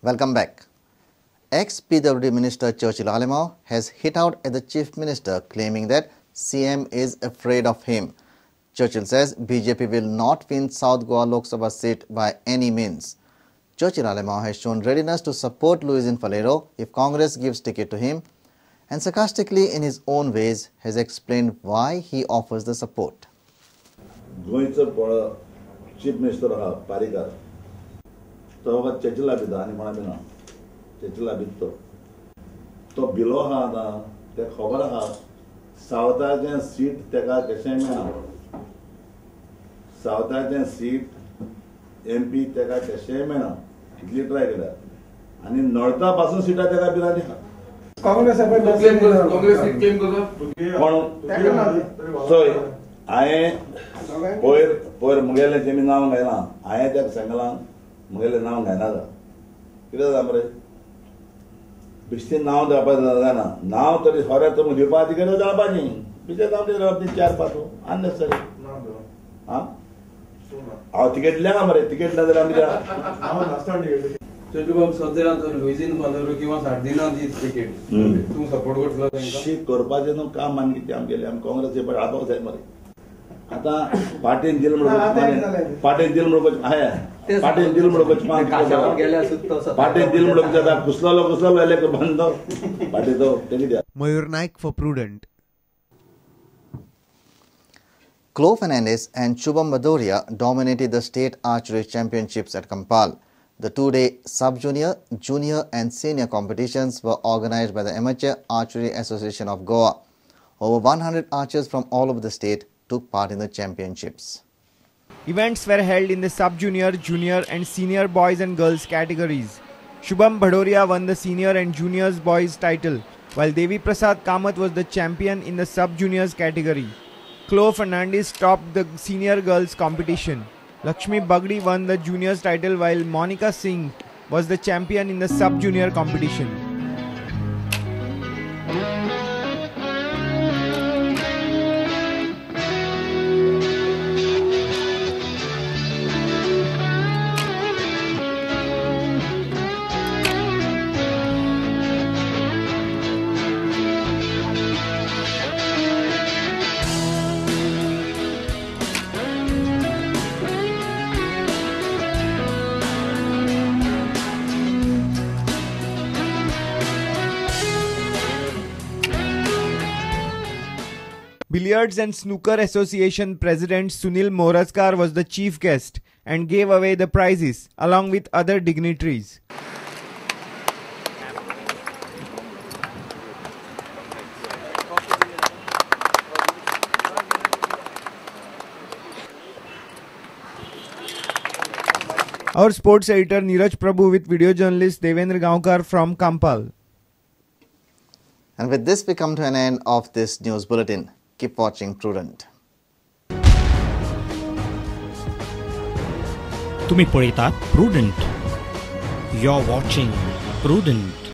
Welcome back. Ex-PWD Minister Churchill Alemao has hit out at the Chief Minister, claiming that CM is afraid of him. Churchill says BJP will not win South Goa Lok Sabha seat by any means. Churchill Alemao has shown readiness to support Luizinho Faleiro if Congress gives ticket to him, and sarcastically in his own ways has explained why he offers the support. गोंयचो Chief Minister Parrikar तो वखत चर्चिला भिता आनी कोणा भिना चर्चिला भित तो तो below आहा आतां तें खबर आहा सावथाचें सीट तेका कशें मेळना, सावथाचें सीट एम पी तेका कशेंय मेळना, इतली ट्राय केल्या आनी नॉर्था पासून सिटां तेका भिरांत आहा. कोण चोय हांवें पयर पयर मुगेलें तेमी नांव घायलां, हांवें तेका सांगलां मुगेलें नांव घायनाका. कितें जाता मरे बेश्टें नांव दिवपाक जायना, नांव तरी खरें तर दिवपा तिकेट जाळपाची बेश्टें नांव कितें 4-5 अननेसेसरी. आं हांव तिकेट दिल्या मरे, तिकेट ना जाल्यार आमी चर्चिल सध्या लुईझिन फालेरो किंवा सार्दिना दी तिकेट तूं सपोर्ट करतलो तांकां? शी करपाचें न्हू काम आनी कितें आमगेलें, आमी काँग्रेस हाडपाक जाय मरे. आतां पार्टीन दिल म्हणून पार्टीन दिल म्हणून पार्टीन दिल म्हणून पार्टीन दिल म्हणून जाता कुसलोलो कुसलोलो जाल्यार बांदो पार्टी तो तें कितें. Mayur Naik for Prudent. Chloe Fernandez and Shubham Bhadoria dominated the state archery championships at Campal. The two-day sub-junior, junior and senior competitions were organized by the Amateur Archery Association of Goa. Over 100 archers from all over the state took part in the championships. Events were held in the sub-junior, junior and senior boys and girls categories. Shubham Bhadoria won the senior and juniors boys title, while Devi Prasad Kamath was the champion in the sub-juniors category. Chloe Fernandez topped the senior girls competition. Lakshmi Bagdi won the juniors title, while Monica Singh was the champion in the sub-junior competition. Billiards and Snooker Association President Sunil Moraskar was the chief guest and gave away the prizes along with other dignitaries. Our sports editor Neeraj Prabhu with video journalist Devendra Gaonkar from Campal. And with this we come to an end of this news bulletin. Keep watching Prudent. तुम्ही पळयतात Prudent. You're watching Prudent.